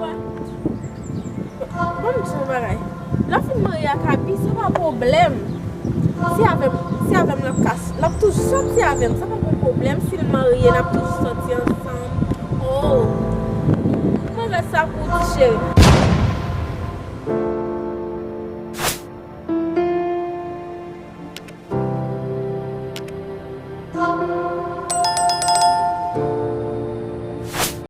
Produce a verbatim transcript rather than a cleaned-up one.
Wè. Bon, m di yon bagay. Lè w fin marye ak Abi, se pa pwoblèm. Si avè m, si avè m, l ap ka, l ap toujou soti avè m. Se pa yon pwoblèm si l marye, n ap toujou soti ansanm. Oh. Mwen wè sa pou w di, cheri.